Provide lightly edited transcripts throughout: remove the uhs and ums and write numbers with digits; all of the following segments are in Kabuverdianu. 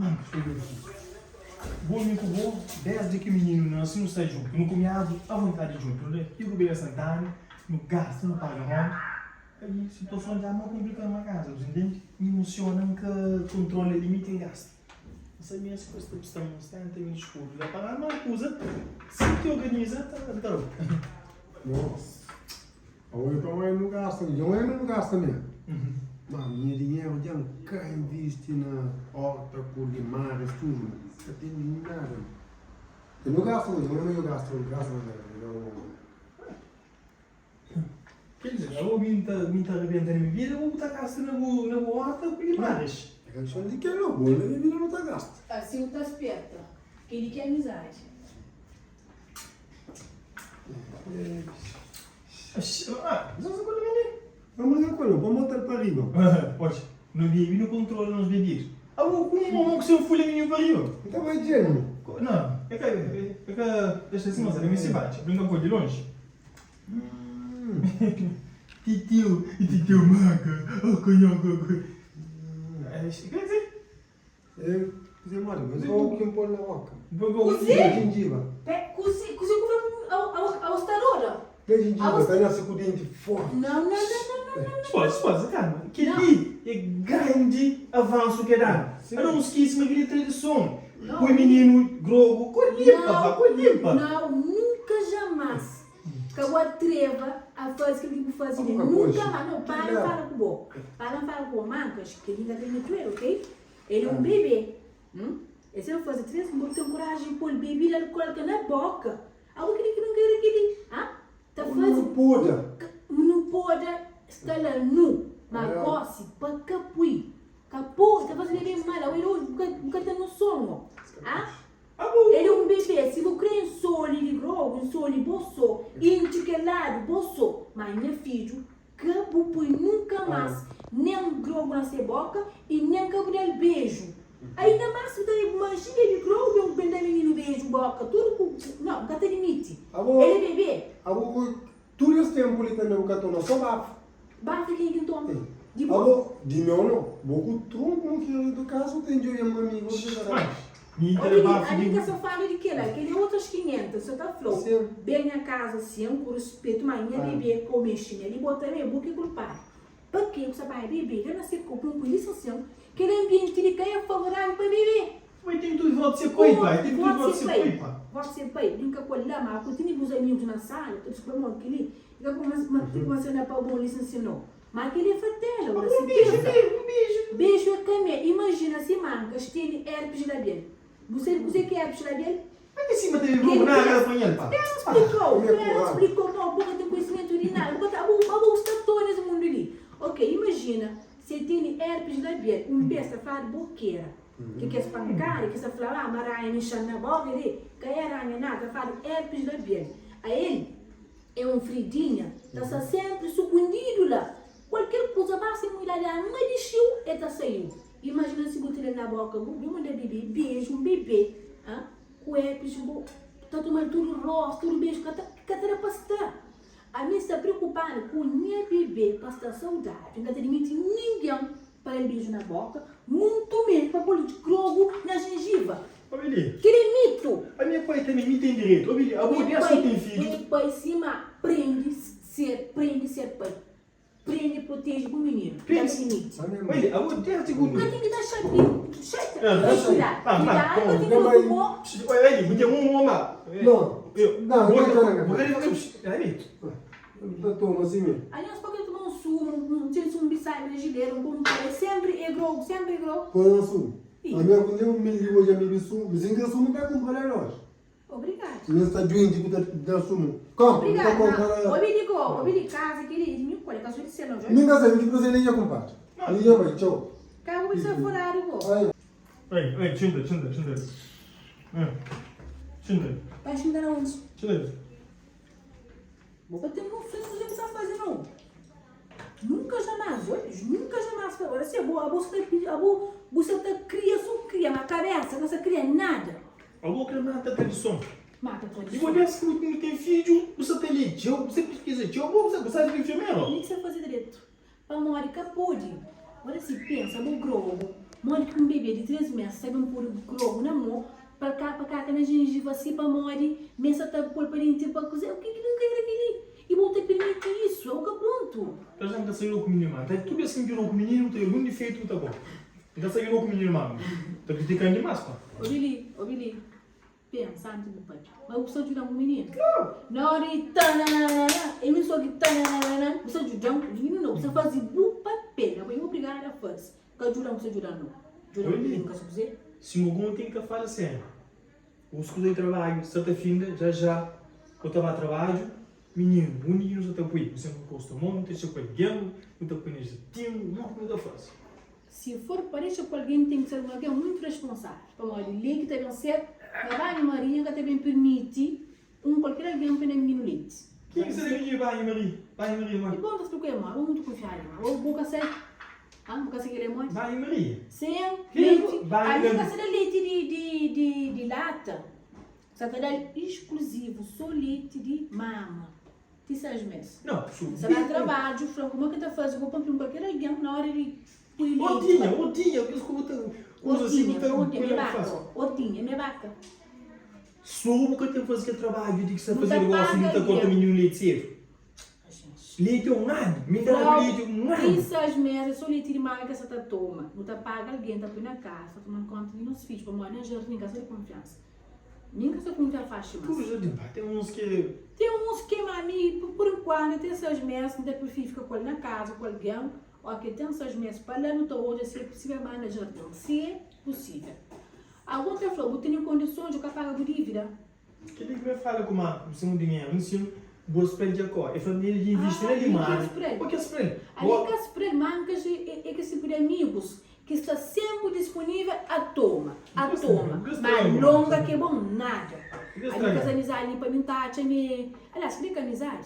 Mano, xega ki. Bo mi ku bo, desdi ki mininu nase nu sta djuntu. Nu kume agu avontadi djuntu. Nu da ti Rubera Santana, nu gasta, nu paga ronda. Aí situason dja ma konplika na kaza, bu intende? N emosiona, N ka kontrola limiti, N gasta. N sabe es kuza ta kusta-m uns 70 mil skudu. Dja pa ma kuza, si N ti organiza, ta ta da. Nossa, awe pa bai nu gasta, dja un anu nu gasta mé. Ma nha dinheru dja N ka invisti na horta ku limárias tudu, N ka tene nada. Dja nu gasta, dja un anu dja gasta, grasas a Deus, dja un. Quer dizer, abo mi nta mi nta rebenta na bebida, abo bu ta gasta na bu na bu horta ku limares. É ka kison di kel no, bo na bebida no ta gasta. Asi u ta sperta. Kel-li ki é amizadi. Ah, nós não podemos vender. Vamos ligar com ele, vamos botar ele para riba. Oxe, no bebe, no controla nos bebidos. Abo ku um mão ku seu folha menino para riba. Então vai gênio. Não, é que é que deixa assim, mas é me se bate, brinca com de longe. Titio, titio maga, oh, Quer dizer? É, Zé Mário, mas qual que pôr na boca? Kuzê? Gengiba. Kuzê ku fla aos ta roda? Pé gengiba, ta nasce ku dente forte. Não, não, não, não, não, não. Pode, pode, calma. Que ali é grande avanço que dá. Eu não esqueci, mas aquele tradição. O menino grogo, com limpa, pá, com limpa. Não, nunca jamais. Ka bu atreva a faze kel ki bu faze li. Nunka más. Nau, para N fala ku bo. Para N fala ku bo. Mankas, kel-li ka ten medu el, ok? El é un bebê. Hum? El sen faze 3, bu ten koraji di pô-l bebida alkólika na bóka. Abo kel-li ki nunka era kel-li. Ha? Ta faze. Nu poda. Nu poda sta la nu. Ma gósi, pa ka pui. Ka poi, ta faze bebê mal. Abo el oji, bu ka ten noson, ô. Ha? El é un bebé, si bu kre nsoli di grogu, nsoli bo so, intxi kel ladu bo so, ma nha fidju, ka bu pui nunka mas nen grogu na se boka i nen ka bu da-l beju. Ainda mas bu ta manxi bebe grogu ben ben da mininu beju boka tudu ku no, N ka ta dimiti. El é bebé. Abo ku Tudu es tempu li tambe bu ka toma so bafu. Bafu di ken ki N toma? Di bo? Abo, di meu no. Bo ku tronku mu fia di tu kasa bu ten djobe un amigu bu ta da. Mi Ô Lili, ami N ka sa fala di kela, kel é otras 500, N sa ta fla-u, ben nha kaza sin, ku ruspetu, ma nha bebé ka bu mexe nel, i bo tambe, bo ki é kulpadu. Pa ke bu sa bai bebé la na se kopu, N pui li sin sin, kel anbienti li ka é favorável pa bebé. Bai ten tudu voto se pai pai ten tudu voto se pai pa. Voto se pai brinka ku el la ma ku tene bus amigus na sala ta diskuba mo kili i ka kuma ma ti kuma sena pa bon li sin sino ma kili é fatela ora si pensa beju é ka me imajina si mankas tene herpes labial bu sabi kuze ki é herpes labial Ma ki sima tene grupo na ka panhal pa. Pera splikau pera splikau mo bu ka ten konhisimentu di nada bu ka ta abo bu sta toa nes mundu li ok imajina si tene herpes labial un bes ta fladu bokera Ki kes pankada ki sa fla ah ma ranha mixan na boka li ka é ranha nada ta fladu herpes labial a el é un fridinha ta sta sempri sukundidu la kualker kuza basta el muida di ma dixiu el ta saiu imajina si bu tene na boka bu bu manda bebe beju un bebe ah ku herpes bu ta tomal tudu rostu tudu beju ka ta ka ta da pa sta ami sta preokupadu ku nha bebe pa sta saudavel nka ta dimiti ningen Pa da-l beju na boka, muntu menus pa pô-l grogu na jenjiva. Obi li. Kel é mitu. Ami é pai tanbe, mi ten direitu. Obi li, abo di asu ten fidju. Bu é pai sima prende ser, prende ser pai. Prende proteje bu mininu. Ka ten limiti. Obi li, abo di asu ku. Ka ten ki ta xatia, xatia. Kuidadu, kuidadu ka ten ki ta ku bo. Obi li, bu ten un oma. No, no, no, Bu ka di. N ta toma si mi. Anhos pa ke toma un sumu, un ten sumu bisaiba na jilera, un komu kel, sempri e grogu, sempri e grogu. Põe un sumu. Ami a kunde un mil di bo dja mi bi sumu, mi sin kre sumu n ta kumpra la loja. Obrigadu. Mi sta duenti ku ta da sumu. Kom, n ta kompra la. Obrigadu, obi di go, obi di kaza keli e di mi kole, ka so di sel no djobe. Mi ka sabi ki presenti nha kumpadri. Mi dja bai, txau. Ka bu bisa furadu go. Oi, oi, txinta, txinta, txinta. Txinta. Bai xinta na undi? Txinta. Bo ka ten noson di kuzê bu ta faze nau. Nunka jamais, oi, nunka jamais fla, ora si abo, abo sta pidi, abo bu sa ta kria so kria, ma kabesa ka sa kria nada. Abo kre mata tradison. Mata tradison. I bo des ki bu ten fidju, bu sa ta lê txeu, bu sa piskiza txeu, bo bu sabe ki enfermera. Mi ki sa faze dretu. Pamodi ka pode. Ora si pensa, bo grogu. Modi ki un bebê di 3 mês ta ben podu grogu na mô pa el ka pa kaka na jenjiva si pamodi mê sa ta pô-l pa denti pa kuzê? Ki brinkadeira kel-li? I bo ta pirmiti isu? Abo ka prontu. Pra já N ka sabe ku mininu má. Nta tudu bes ki N bira ku mininu, ta algun difeitu ta bo. N ka sabe ku mininu má. Ta kritikan dimás pa. Obi li, obi li. Pensa antis bu papia. Ma bu sta djuda-m ku mininu? Klaru! Na ora di tananana, é mi so ki tananana, bu sta djuda-m ku mininu? Nau, bu sta faze bu papel. Abo é obrigadu a faze. Ka djuda-m, bu sta djuda-m nau. Djuda-m ku mininu ka sta kuzê? Sima algun ten ka fala sena. Os kuza di trabadju sta ta finda, já já bu ta ba trabadju, mininu, undi ki nu sta ta pui? Nu sempre nkosta mon, nu ta dexa ku algen, nu ta pui na jardin, mo ki nu ta faze? Si for pa dexa ku algen ten ki ser un algen muitu responsável, pamodi lei ki ta ben ser na banhu marinha ka ta ben pirmiti un kualker algen poi na mininu leti. Ken ki sta na mininu banhu maria? Banhu maria modi? I bon ta splika e modi, bo mutu kunfiadu di modi, bo ka sai, ah bo ka sai kel e modi? Banhu maria? Sin, leti, ami ka sa da leti di di di di lata, sa ta da-l iskluzivu so leti di mama. Ti 6 mes. Não, su. Sa ba trabadju, fla kuma ki ta fazi ku pampi un kualker algen na ora di pui leite. Otinha, otinha, kes ku bu ta uza si bu ta Otinha, mi baka, otinha, mi baka. So bu ka ten fazi kel trabadju di ki sa fazedu gosi di ta korta mininu leite sedu. Leite é un anu, mi ta dadu leite un anu. Ti 6 mes é so leite di mama ki sa ta toma. Nu ta paga algen ta pui na kasa, ta toma konta di nos fidju pamodi na jardin ka sa di konfiansa. Mi N ka sta kunfia faxi mas. Tudu jardim pá, ten uns ki. Ten uns ki ma mi pur enkuantu ten 6 mes N ta prifiri fika ku el na kaza ku algen o ke ten 6 mes pa la nu ta odja si e pusivel manda jardin si e pusivel. Algun ta fla bu tene kondisons dja ka paga bu divida. Kel-li ki mi fala kuma bu ten un dinheru nsin bu spre-l Jakó. E fla-m el dja invisti na limária. Bo ke spre-l? Ali ka spre-l, mankas e kes tipu di amigus Ki sta senpri dispunivel a toma, a toma, ma longa ke bon nada. Ami kes amizadi li pa mi nta atxa mi, alias kre ka amizadi.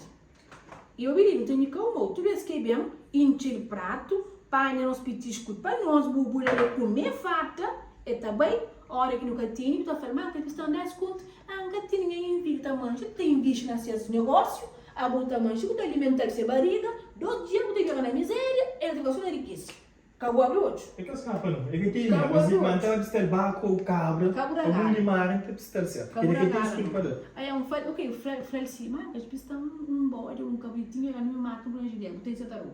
I obi li, nta mi ka umau, tudu es ke ben, intxil pratu, panha nos pitisku pa nos, bubu la le kume farta, e ta bai, ora ki nu ka tene, bu ta fal, ma ka sta nda es kontu, ah nka tene nha invi ta manxa, ta invisti na ses negosiu, abo ta manxa, bu ta alimental se bariga, dos dia bu ta bira na mizeria, el ta fika so na rikisa. Ka bu abri odju. É ka skapa no, é ka tene nha, mas ma nta pista-l baka ou kabra, algun limari nta pista-l sertu, kel li ka ten skud pa da. Aí um fal, ok, fla, fla-l si, ma es pista um bode, um kabritinho, era mi mata um grande degu, tem se taru.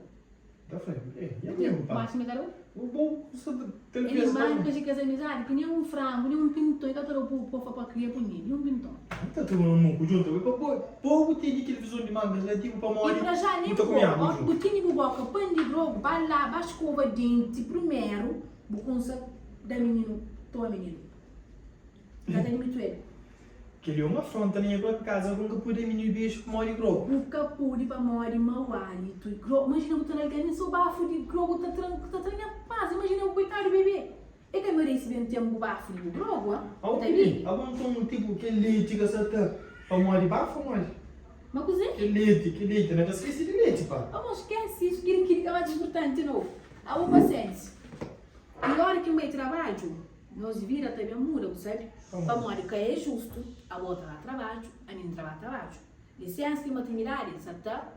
Ta fla, é, nha mesmo pa. Mas me taru? O bom, sa Ele marca de kes amizadi ki nen un frangu, nen un pinton, e ka ta da bu pofa pa kria ku mi, nen un pinton. Ta toma un muku djuntu, pa bo, pobu tene kel vizon di mangas la tibu pamodi E pra já bu nen ta bo, kume agu ó, djuntu. bu tene bu boka pan di grogu, ba la, ba skova denti primeru, bu kunsa da mininu, toma mininu. Ka ta dimitu el. Kel-li é un afronta na nha própi kaza, ku N ka pode da mininu bexu pamodi grogu. Bu ka pode pamodi mau álitu i grogu. Imajina bu ta da algen so bafu di grogu ta tra ta tra nha pas. Imajina bu koitadu bebê. E ka merese ben ten bu bafu di bu grogu, ha? Abo Bu ta kel-li, bebe? abo nton tipu kel leti ka sa ta pamodi bafu modi? Ma kuzê? Kel leti, kel leti, na ka skese di leti pa. Abo skese isu, kel ki ka más inpurtanti no. Abo pasiénsia. I ora ki N bai trabadju. Nos vida ta ben muda, bu sabe? Pamodi ka é justu abo ta ba trabadju, ami N ta ba trabadju. Lisénsa di maternidadi sa ta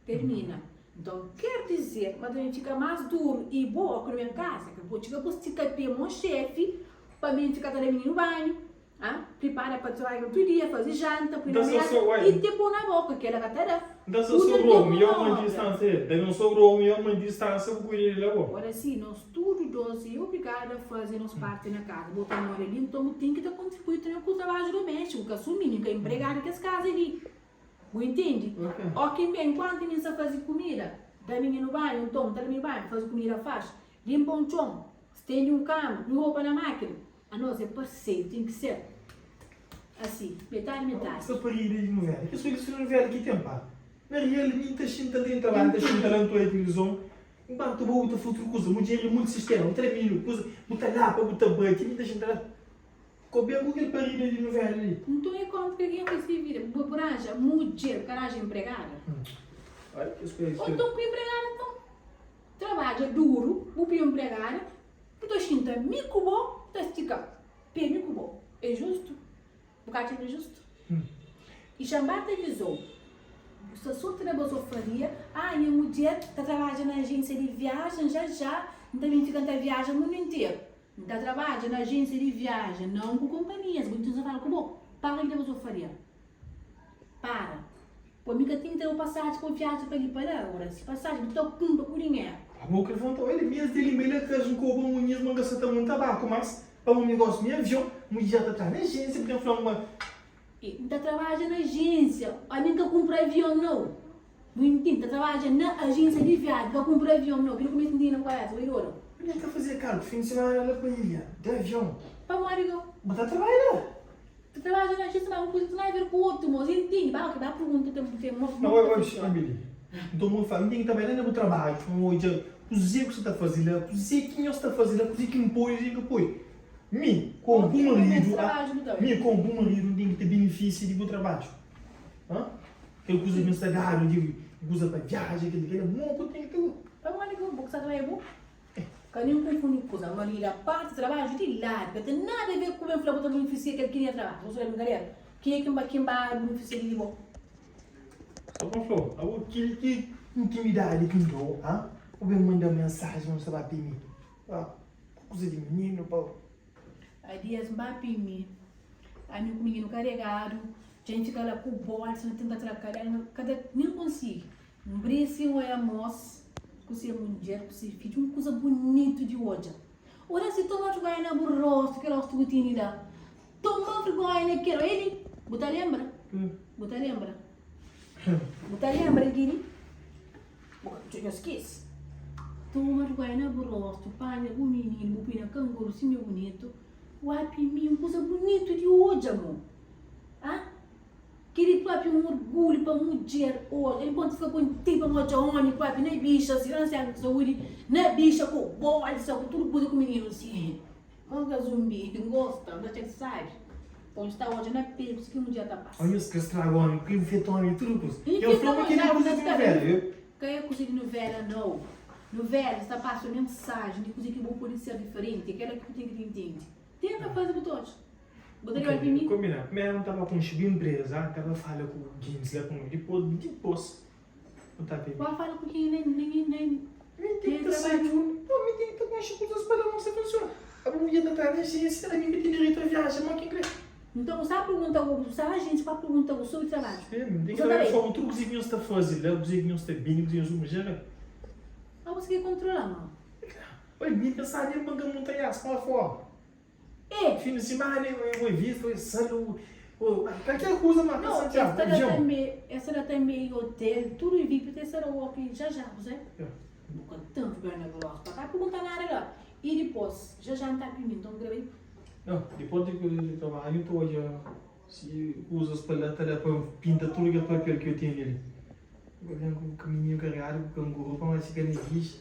termina. Nton, ker dizer ma ta ben fika más duru i bo ku nu ben kaza, ka bo txiga bu stika pé mon xéfi pa mi N fika ta da mininu banhu. Ah, pripara pa trabadja tudu dia, faze janta, pui na mesa i te pô na boka, kela ka ta da. Nta sa sobrou mi é uma distância, da mi sobrou mi é uma distância bu cuida di la bo. Ora si, nos tudu dos é obrigadu a faze nos parti na kaza. Bo ta mora li, nton bu ten ki ta kontribui tanbe ku trabadju doméstiku, ka sumi, mi ka empregadu kes kaza li. Bu intende? Ó ki ben, enkuantu mi nsa faze kumida, da mininu banhu, nton, nta da mininu banhu, faze kumida faxi, limpa un txon, stende un kama, un ropa na mákina. Anos é parseru, ten ki ser asi, metadi metadi. Sta parida di novela. Kes kuza ki novela ki ten pa. Na real mi nta xinta nta entra ba nta xinta la nta oia tilivizon nkuantu bo bu ta fla utru kuza. Mudjer é multi sistema, bu ta da mininu kuza, bu ta lapa, bu ta bati, mi nta xinta la. Ko ben ku kel parida di novela li. Nton é konta ki algen fla si vida, bu ranja mudjer, bu ka ranja empregada. Ai kes kuza Ou nton ku empregada nton. Trabadja duru, bu pidi empregada. Bu ta xinta mi ku bo, bu ta stika pé mi ku bo. É justu? Bu ka atxa ma é justu? I Xanbá ta avizou, Bu sta so ta da bazofaria, Ah, nha mudjer ta trabadja na ajénsia di viajen, já já N ta ben fika N ta viaja mundu interu. N ta trabadja na ajénsia di viajen, nau ku konpanhias. Bu ntende fala ku bo? Para ki ta faze-u faria. Para. Po mi ka ten ki tra-u pasaji pa bu viaja pa li pa la. Ora, si pasaji bu ta kunpra ku dinheru. Abo ki levanta oi li, mi es di li, ma el é ka un koba un nhis ma N ka sa ta monta barku mas pa un negósiu mi avion, mi dja ta tra na ajénsia bu ten fla-m ma. N ta trabadja na ajénsia, ami N ka kunpra avion nau. Bu intende? Ta trabadja na ajénsia di viaji, ka kunpra avion nau. Kila ku meste ntende na bu kabésa, oi dodu. Mi N ta fazia kalku fin di simana la pa ilha di avion. Pamodi go? Bu ta trabadja la? Ta trabadja na ajénsia ma un kuza ten a ver ku otu, mos. Intende? Ba oke, ba pergunta ten ten mos Não, ta oi, oi, funciona. Emily. Nton bu fla, N ten ki ta bai la na bu trabadju pa N odja kuzê ku sa ta faze la, kuzê ki nhos ta faze la, kuzê ki N pode, kuzê ki N ka pode. Mi, komu Ok, bu bu meste maridu, a, trabadju bu ta bai. mi, komu bu maridu, N ten ki ta benefisia di bu trabadju. Hã? Kel kuza ki nhos ta dadu di kuza pa viaja, kel kel mo ku ten ki ta. Pamodi ki bu sa ta bai bu? Ka nen konfundi kuza, maridu a parti, trabadju di ladu, ka ten nada a ver ku ben fla bu ta benefisia kel ki nha trabadju. Bu sta da brinkadera? Kenha ki ba kin ba benefisia di bo? Só pa N fla-u, abo kel ki intimidadi ki N da-u, ha? Bu ben manda-m mensaji ma bu sta ba pimi. Pa kuza di mininu, pa. Adias N ba pimi. Ami ku mininu karegadu, dja N fika la ku bolsa na tenta tra kadena, N ka ta nen konsigi. N bri sin oia mos ku se mundjer ku se fidju, un kuza bunitu di odja. Ora si toma vergonha na bu rostu, kel rostu ku tene la, toma vergonha na kel, oia li, bu ta lenbra? Bu ta lenbra? Bu ta lenbra di kili? Bu ka dja skese. Toma vergonha na bu rostu, panha bu mininu, bu pui na kanguru sima é bunitu. Wapi mi, un kuza bunitu di odja mo. Ah? Keli propi un orgulhu pa mudjer odja. El ponti fika kontenti pa odja omi propi na bixa, si ansianu ku saúdi, na bixa ku bolsa, ku tudu kuza ku mininu si. Mon ka zumbi, N gosta, N ta atxa sabi. Pon sta odja na peli kusa ki mudjer ta pasa. Omi es ka straga omi, ku infeta omi, tudu kuza. El fla ma keli é kuza di nuvela, eu. Ka é kuza di nuvela nau. Nuvela sta pasa mensajen di kuza ki bo pode ser diferenti, é kela ki bu ten ki ta intende. Tenta faze bu ta odja. Bu ta djobe mi? Kombinadu. Primeru N ta ba konxe bu inpreza, N ta ba fala ku gentis la ku mi, dipos, dipos bu ta pidi. Ba fala ku kenha nen nen nen Mi ten ki ta sabi undi, no, mi ten ki ta konxe kuzas pa la mo sta funsiona. Abo bu ta tra na ajensia, ami ka ten direitu a viaja mo ki N kre. Nton bu sta pergunta bu sta ajensia pa pergunta bu sobri trabadju. Sim, mi ten Bu ki sta ta ta bai. fla tudu kuzê ki nhos ta faze la, kuzê ki nhos ta bende, kuzê ki nhos usa, ma Abo bu sta ke kontrola mo. Oi, mi ka sabi pa N ka monta ias pa fora. E! Fim di simana eu vou visto, eu saio, qualquer coisa, mas Não, Santiago, esta da também, esta da também hotel, tudo em VIP, tem essa walk já já, você? Nunca tanto ganha na grossa, para cá perguntar nada lá. E depois, já já não tá pimindo, então gravei. Não, depois de que trabalho, tu olha, se usas para lá, tá lá para pinta tudo aquele papel que eu tenho ali. Eu venho com o caminho carregado, com o canguru, para mais ficar na guiche.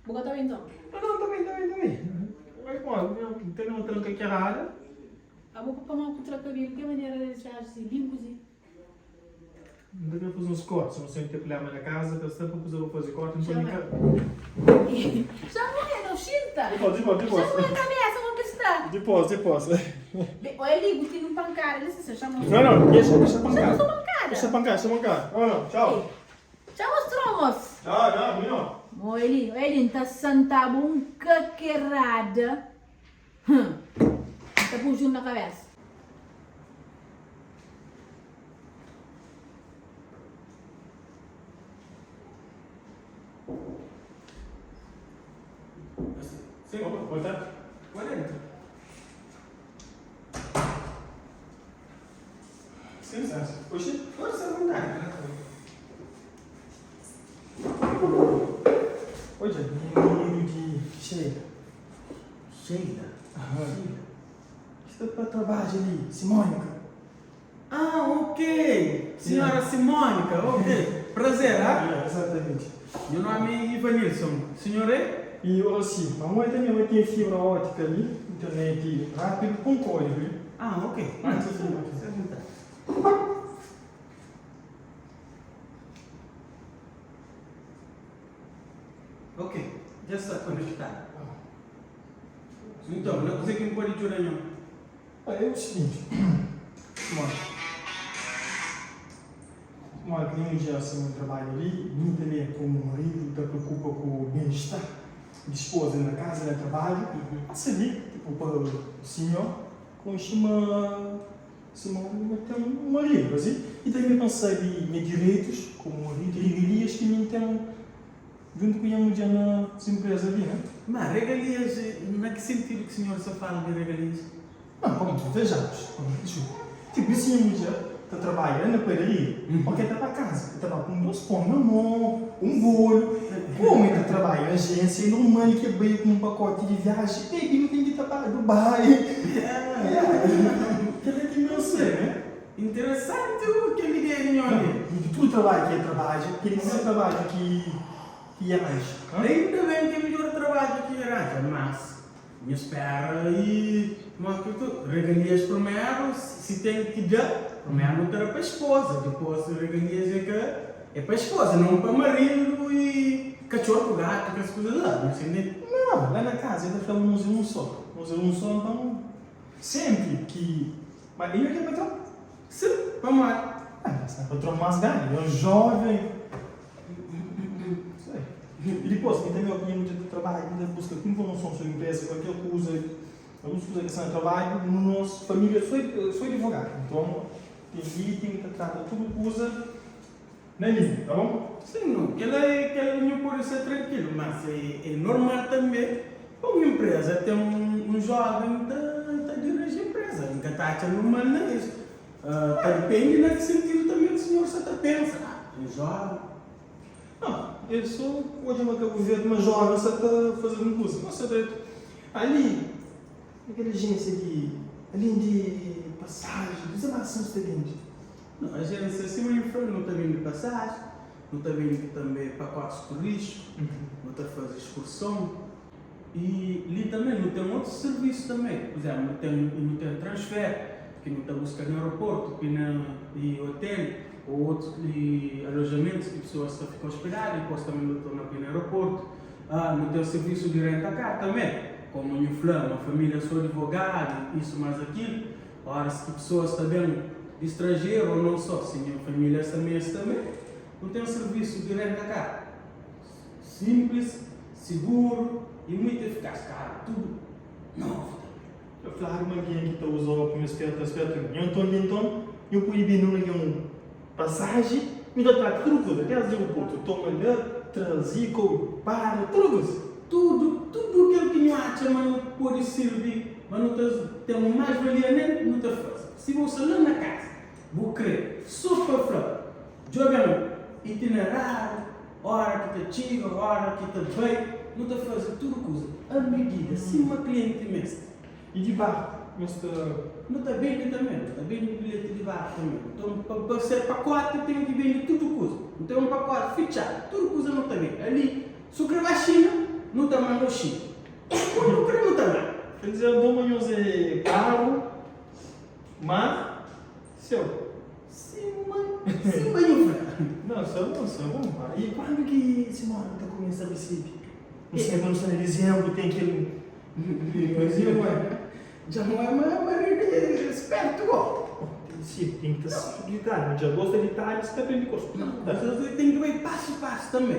Bu ka ta ben nton? Não, não, ta ben, ta ben, ta ben. Oi, bom, N tene un tranka kerada. Abo ku pamodi ku tra kabelu, ke manera di es viaji si limpu si? N ta kre faze uns korti, si N ten problema na kaza, ka sta pa kuza pa faze korti, N pode ka. Xa mulher, não xinta. Dipos, dipos, dipos. Xa mulher cabeça, como que está? Dipos, dipos. Bem, olha ali, bu tene un pancada ali, se chama. Não, não, deixa, deixa pancada. Chama pancada. Deixa pancada, deixa pancada. Não, não, tchau. Txau mostrou mos. Txau, txau, mi no. Mo eli, eli nta santaba un kakerada hum nta pui jun na kabesa. Sim, opa, boa tarde. Boa noite. Sim, Sérgio. Oxi, força à vontade. Odja, menino di Sheila. Sheila? Aham. Sheila? Sta pa trabadja li, Simónica. Ah, ok! Senhora Simónica, ok. Prazer, ah? Yeah, exatamente. Nha nome é Ivanilson. Senhor é? E Oracy, mamãe também vai ter fibra ótica ali, internet rápido com código li. Ah, ok. Vai ter fibra aqui. Sta à vontade. Ok, dja sta konectadu. Nton, na kuzê ki N pode djuda nho? Olha, é o seguinte, Simone, Simone, que nem um dia assim um trabalho ali, mim também como marido ta preocupa ku bem-estar. Dispoza na kaza, na trabadju, pasa li, tipo pa sinhor konxe ma sima ma ten un maridu, asi, i tanbe pa N sabe nha direitus komu maridu, regalias ki mi N ten djuntu ku nha mudjer na es inpreza li, ne? Ma regalias, na ki sentidu ki sinhor sta fala di regalias? Não, como tu vejamos, tipo, si nha mudjer ta trabadja la na padaria, ok, el ta ba kaza, el ta ba ku un dos pon na mon, un bolu, como el ta trabadja na agência, é normal ki el bai ku un pacote di viaji, baby, nu ten ki ta ba Dubai, kel-la ki meu ser, né? Interesanti kel ideia di nho li. Di tudu trabadju ki el trabadja, kel midjor trabadju ki ki el ranja. Ainda ben ki é midjor trabadju ki el ranja, mas Nhu spera i mostra tu regalias primeru, si ten ki da, primeru nu ta da pa esposa, dipos regalias é ka é pa esposa, não pa maridu i katxor ku gatu kes kuzas la, nhu ntende? Não, la na kaza el ta fla nos é un só, nos é un só, nton sempri ki, ma el é ke patron? Sim, pamodi? Ah, mas é patron mas grandi, é un joven. Sei. I dipôs, mi tanbê opinion mi ta trabadju, mi ta buska tudu informason sobri inpresa, kualker kuza, alguns kuza ki sta na trabadju, nu nos familia sô sô advogadu. Nton, ten meeting, ta trata tudu kuza na mi, ta bon? Sim, nu, kel-la é kel nhu pode ser trankilu, mas é normal tanbê pa un inpresa ten un joven ta ta diriji inpresa. N ka ta atxa normal na es. Ta dipende na ki sentidu tanbê ki sinhor sa ta pensa. Un joven. Ah, el so odja ma Kabu Verdi ma joven sa ta faze algun kuza. Ma sta dretu. Ali, na kel ajensia di, alén di pasaji, kuze más nhos ta bende? No, ajensia sima nhu fla, nu ta bende pasaji, nu ta bende tanbe pakotis turístiku, nu ta faze iskurson. I li tanbe nu ten otus sirvisu tanbe. Pur izénplu, nu ten nu ten transfer ki nu ta buska na aeroportu ki na i otel ô otus i alojamentus ki pesoas ta fika ospedadu dipôs tanbe nu ta torna pa i na aeroportu. Nu ten sirvisu di renta kar tanbe. Komu nhu fla ma família so advogadu isu más akilu, óras ki pesoas ta ben di stranjeru ô non so, si nha família sta meste tanbe nu ten sirvisu di renta kar. Simples, seguro e muito eficaz, carro tudo novo também. Eu fladu ma algen ki ta uza oku nhos pertu es pertu mi. Nho nton di nton nho pode bende un algen un pasaji, nho ta trata tudu kuza, desdi aeroportu, toma la, trazi, kou, para, tudu kuza. Tudu, tudu kel ki nho atxa ma no pode sirbi, ma no ta ten mais valia nel, no ta faze. Si bo sta la na kaza, bu kre so pa fla, djobe-m itineráriu, Ora ki ta txiga, ora ki ta bai, nu ta faze tudu kuza a midida, sima klienti meste. I di barku, nhos ta. Nu ta bende tanbe, nu ta bende bilheti di barku tanbe. Nton, pa ser pakoti, ten ki bende tudu kuza. Nu ten un pakoti fitxadu, tudu kuza nu ta bende. Ali, si bu kre ba Xina, nu ta manda-u Xina. Undi bu kre, nu ta manda. Kel dizer, nton, ma nhos é karu, má séu. Sima, sima nhu fla. Não, sta bom, sta bom pá. E quando ki Simone ta kumesa risibi? Nu sabe ma nu sta na dizembru, ten kel coisinha ku el. Dja nu é ma maridu é spertu go. Si, ten ki ta sabe detalhi. Dja gosta di detalhi, si ta prende kos. Não, mas ten ki bai pasu pasu tanbe.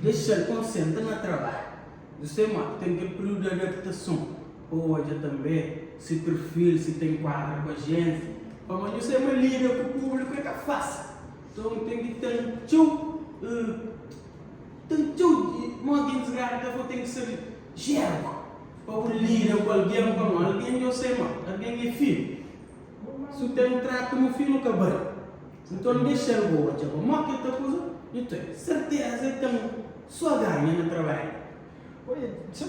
Dexa-l konsentra na trabadju. José Mota ten kel períodu di adaptason pa odja tanbe si perfil, si ta enkuadra ku ajénsia. Pamodi José ma lida ku públiku é ka fásil. Nton ten ki ten txeu, ten txeu, modi gentis grandi ta fla, ten ki ser jergu pa bu lida ku algen pamodi algen José Mota, algen é finu. Si bu ten tratu mu finu ka bali. Nton dexa-l bo odja bo mo ki el ta kuza, nhu ten serteza el ten so ganha na trabadju. Oia, já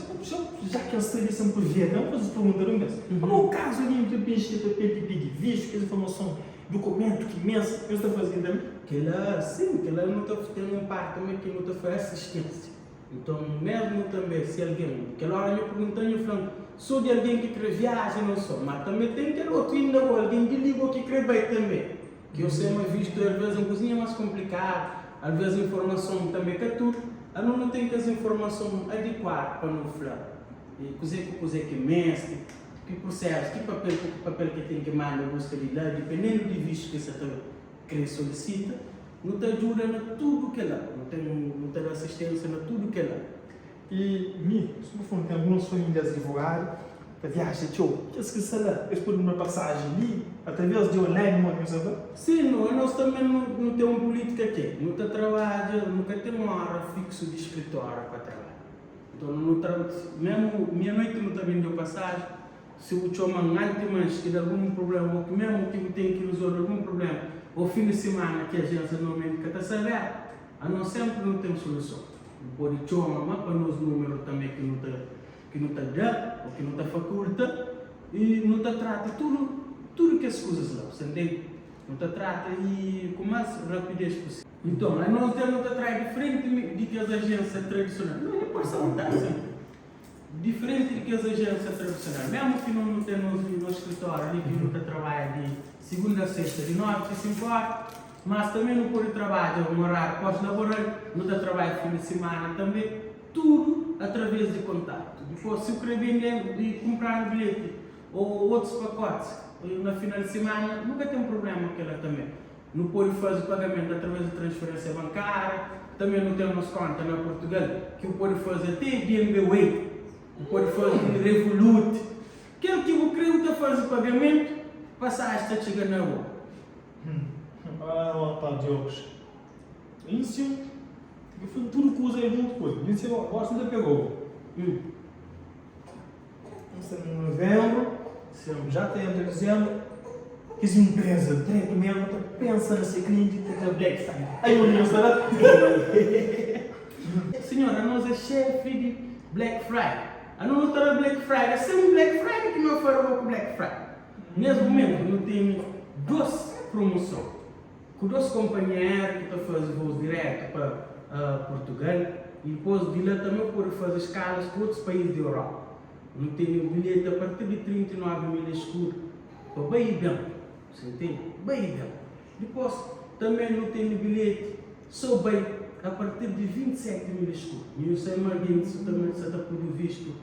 ki el sta li sen pruveta, N faze pergunta di un bes. Pamodi o kazu algen ki pidi ki papel di pidi vistu, kes informason, dukumentu ki mes, nhos ta faze tanbe? Kela, sin, kela nu ta ten un parti tanbe ki nu ta faze asisténsia. Nton, mésmu tanbe si algen, kel óra nhu pergunta-m, nhu fla-m, so di algen ki kre viaja, non so, má tanbe ten kel otu inda bo, algen di li bo ki kre bai tanbe. Ki eu sei ma vistu alvês é un kuzinha más konplikadu, alvês informason tanbe ka tudu, anu nu ten kes informason adikuadu pa nu fla kuzê ku kuzê ki meste, ki prusésu, ki papel ku ki papel ki ten ki manda buska di la, dipendendu di vistu ki sa ta kre solisita, nu ta djuda na tudu kela, nu ten, nu ta da asisténsia na tudu kela. I mi, suma fla, N ten alguns famílias divogadu ta viaja txeu. Kes ki sta la, es pode kunpra pasaji li através di online, modi ki nu sta fla? Sin, no, anos tanbe nu ten un pulítika ki nu ta trabadja, nu ka ten óra fíksu di skritóriu pa trabadja. Nton, nu ta, mésmu mia-noiti nu ta bende pasaji, si bu txoma-m anti manxi ki da algun prubléma ô ki mésmu ki bu ten ki rizolve algun prubléma ô fin di simana ki ajénsia normalmenti ka ta sta abértu, anos sénpri nu ten soluson. Bu pode txoma ma pa nos númeru tanbe ki nu ta ki nu ta da ô ki nu ta fakulta i nu ta trata tudu tudu kes kuzas la, bu sta ntende? Nu ta trata i ku más rapidez pusível. Nton, anos dja nu ta trai diferenti di kes ajénsia tradisional. Nu pode sta vontadi, sin. Diferenti di kes ajénsia tradisional, mésmu ki nu nu ten nos nos skritóriu li ki nu ta trabadja di sigunda a sexta di novi ti sinku óra, mas tanbê nu pode trabadja un oráriu pós-laboral, nu ta trabadja fin di simana tanbê, tudu através di kontatu. Dipôs, si bu krê bende i kunpra-nu bilheti ô otus pakotis na final di simana, nu ka ten prubléma ku kel-la tanbê. Nu pode faze pagamentu através di transferênsia bankária. Tanbê nu ten nos kónta na Purtugal ki bu pode faze até di MB Way, bu pode faze di Revolut. Kel ki bu krê bu ta faze pagamentu, pasaji ta txiga na bo. Ah, pa Deus. Insi, eu fui tudo kuza e mutu kuza. Insi, gosta da pegou. Estamos em novembro, já está entre dezembro. Kes empresa dretu mesmo ta pensa na se cliente ta tra Black Friday. Ai o nhos ta da. Senhor, anos é xefe di Black Friday. Anos nu ta da Black Friday sem Black Friday ki no fara bo ku Black Friday. Nes momentu nu tene dos promoson ku dos kompanhia aériu ki ta faze voos diretu pa Portugal i dipos di la tanbe pode faze skalas ku otus país di Europa. Nu tene bilheti a partir di 39 mil eskudu pa bai i ben. Você entende? Bai i ben. Dipos tanbe nu tene bilheti so bai a partir di 27 mil eskudu. Mi nu sai ma algen tanbe sa ta pudi vistu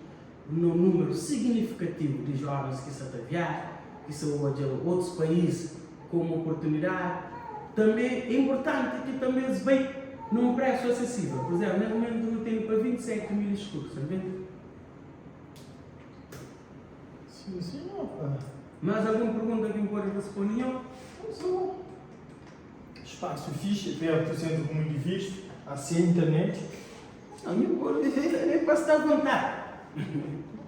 no númeru signifikativu di jovens ki sa ta viaja, ki sa odja otus país komu oportunidadi. Tanbe é inpurtanti ki tanbe es bai na un presu asesível. Pur izénplu, nes mumentu nu tene pa 27 mil eskudu, sa ntende? Sim, senhor. Mais algun pergunta ki N pode responde nho? Só espaço fixe, perto do centro muito visto, assim internet. Não, nho pode é pa sta avontadi.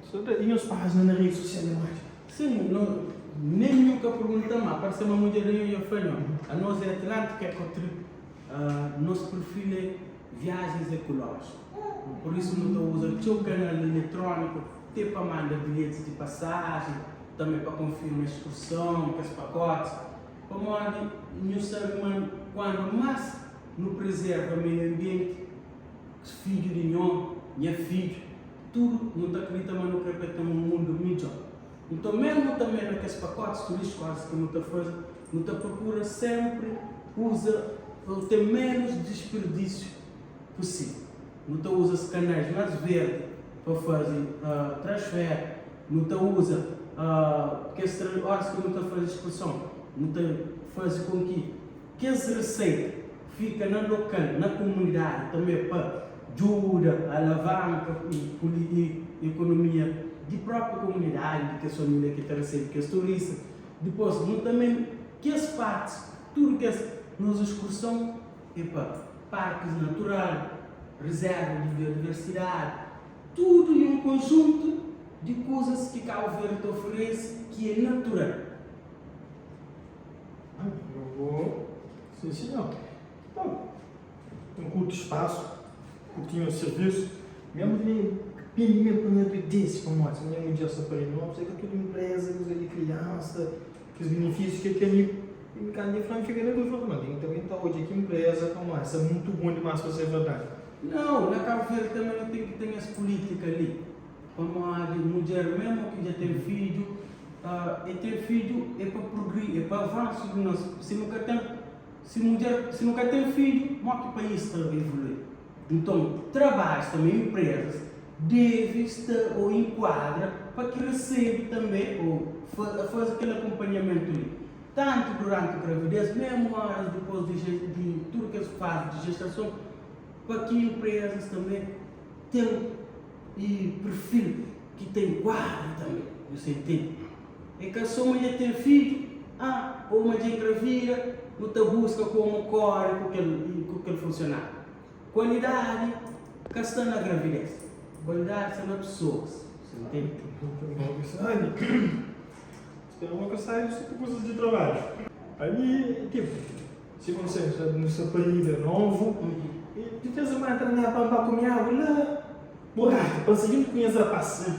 Só da, e nhos página na rede social é mais? Sim, no, nem nhu ka pergunta ma parse ma mudjer di nho dja fla nho, anos é Atlântico Ecotrip, nos perfil é viagens ecológico, por isso nu ta usa txeu kanal eletrónico te pa manda bilhetes di pasajen, tanbe pa konfirma exkurson, kes pakotis, pamodi nhu sabe ma kuandu mas nu prezerva meiu anbienti, fidju di nho, nha fidju, tudu nu ta kridita ma nu kre pa el ten un mundu midjor. Nton, mésmu tanbê na kes pakotis turístiku, óras ki nu ta faze, nu ta prokura sénpri uza ô ten ménus dispirdísiu pusível. Nu ta uza kanais más verdi pa faze transfer, nu ta uza kes óras ki nu ta faze ekskurson, nu ta faze kon ki Kes reseita fika na lokal, na komunidadi tanbe pa djuda alavanka ikonomia di propi komunidadi, di kes familia ki ta resebe kes turista. Dipos nu tanbe kes partis, tudu kes nos eskurson e pa parkis natural, rizerva di biodiversidadi, tudu e un konjuntu di kuzas ki Kabu Verdi ta oferese ki e natural. Eu vou. Sim, senhor. Bom, um curto espaço, curtinho o serviço, mesmo de mesmo para agradece para nós, mesmo dia só para nós, é que tudo empresa, coisa de criança, que os benefícios que tem e cá de frente fica na dúvida, mas tem também tá hoje aqui empresa como essa, é muito bom demais para ser verdade. Não, na Cabo Verde também não tem que ter essa política ali. Pamodi mudjer mesmo ki dja ten fidju, E ten fidju é pa prugri, é pa avansu di nos. Si nu ka ten, si mudjer, si nu ka ten fidju, mo ki país ta evolui? Nton, trabadjus tanbe, inprezas debe sta o inkuadra pa ki resebe tanbe o faze kel akonpanhamentu li, tantu duranti gravidez, mesmu oras dipos di di tudu kes fazi di gestason, pa ki inprezas tanbe ten. E perfil ki ta enkuadra tanbe, nhos ta intende. É ka so ma dja ten fidju, ah, ou ma dja engravida, nu ta buska komu kore ku kel ku kel funsionariu. Kualidadi ka sta na gravidez, kualidadi sta na pesoas, nhos ta intende. Spera ma ka sai so ku kuzas di trabadju. Ali, tipo, si bu nsa nu sta parida novu, e di vez en kuandu ta pa ba kume agu la Buraku, pa nsa djuntu ku nhas rapas.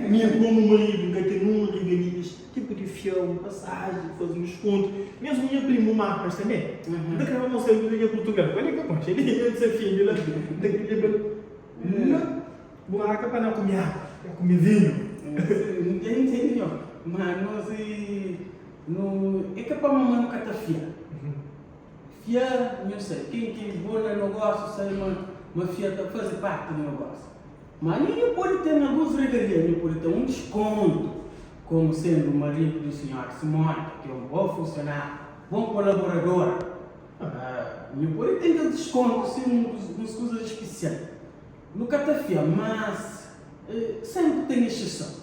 Mi komu maridu N ka ten un regalias, tipo di fia un pasaji, faze un deskontu. Mesmu nha primu Marcos tanbe, N ta kreba mostra el kuzê ki é Purtugal. Olha ki konxe, el é desafio di la, N ta kre leba-l la Buraka pa na kume agu, pa kume vinhu. N ta intende nho, ma nos no é ka pamodi ma nu ka ta fia. Fia, nho sabe, ken ki bo na nogósiu sabe ma ma fia ta faze parti di nogósiu. Ma nho nho pode ten alguns regalia, nho pode ten un diskontu, komu sendu maridu di sinhora Simónika, ki é un bon funsionáriu, bon kolaboradora. Nho pode ten kes diskontu sin, uns kuzas spesial. Nu ka ta fia, mas senpri ten exseson.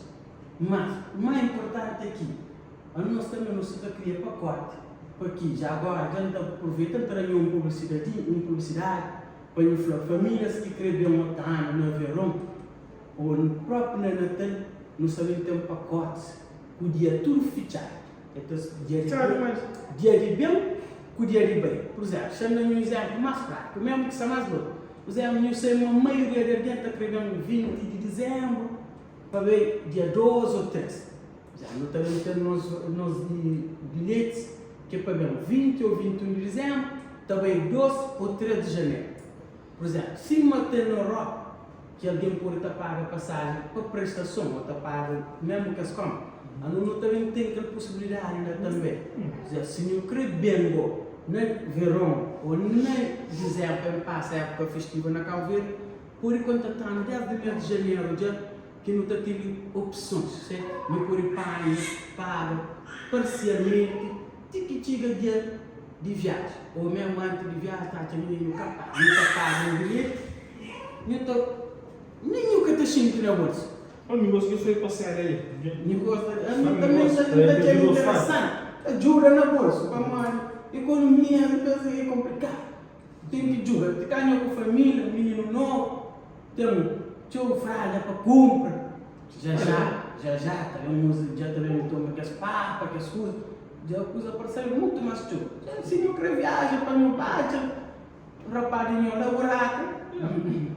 Mas, más inportanti é ki anos tanbe nu sta ta kria pakoti pa ki, já agora, dja N ta apruveita, N ta da nho un publisidadi, un publisidadi pa nho fla famílias ki kre ben otu anu na veron ô própi na Natal, nu sta ben ten pakotis ku dia tudu fitxadu. É ta dia di ben, dia di ben ku dia di bai. Pur izénplu, xa N da nho un izénplu más prátiku, mésmu ki sta más lonji. Pur izénplu, nho sai ma maioria di algen ta kre ben 20 di dizénbru, Pa bai dia 2 ô 3. Já nu ta ben ten nos nos bilhetis ki é pa ben 20 ô 21 di dizénbru, ta bai 2 ô 3 di janeru. Pur izénplu, sima ten na Europa ki algen pode ta paga pasajen pa prestason ô ta paga mésmu ki es kónpra, anu nu ta ben ten kel posibilidadi la tanbê. Pur izénplu, si nu krê ben go na veron ô na dizénbru pa ben pasa épuka festiva na Kabu Verdi, Pode kontatanu desdi mes di janeru dja ki nu ta tene opsons, se nu pode panha, paga parsialmenti ti ki txiga dia di viaji ou mesmu anti di viaji ta atxa mi nu ka paga, nu ta paga un bilheti, nu ta nen nu ka ta xinti na bolsu. Oh, mi gosta ki soi pa séria li. Mi gosta, ami tanbe N ta atxa-l interesanti, ta djuda na bolsu pamodi ekonomia as ves é konplikadu. Ten ki djuda ti kanha ku família, mininu nobu, ten txeu fralda pa kunpra. Já já, já já ta ben uza, dja ta ben toma kes papa, kes kuza, dja kuza pa sai mutu más txeu. Dja si nhu kre viaja pa nhu badja, rapá di nhu la buraka.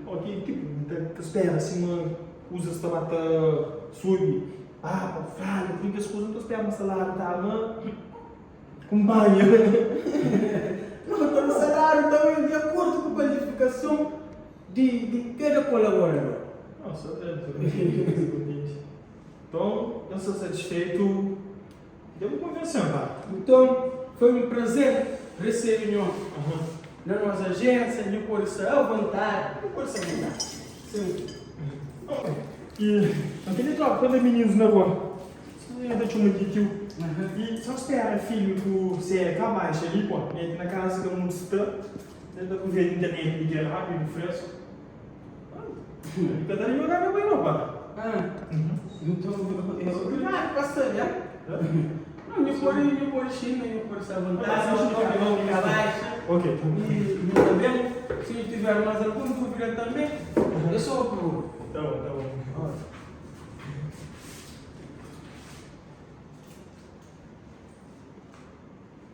Ok, tipu, N ta spera sima kuzas ta ba ta subi, papa, fralda, tudu kes kuza, N ta spera ma saláriu ta ma. Kumpanha. No ta da saláriu tanbe di akordu ku kualifikason di di kada kolaborador. Não, só tanto. Contente. Então, eu sou satisfeito. Deu-me convencer, pá. Então, foi um prazer receber nho na nos agência. Nho pode sta à vontade. Nho pode sta à vontade. Sim. E aquele troca, quando meninos na rua. Nha ta txoma di tiu I so spera filhu ku se ka baixa li po Mete na kaza ka mutu sta Tenta aproveita internet li ki é rapidu fresku Ka ta da nho gana bai no pa Nton é obrigadu pa sta li Nau nhu pode nhu pode xinta nhu pode sta avontadi nhu ka baixa I nhu ta ben si nhu tiver mas algun duvida tanbe é so pergunta. Ta bon ta bon.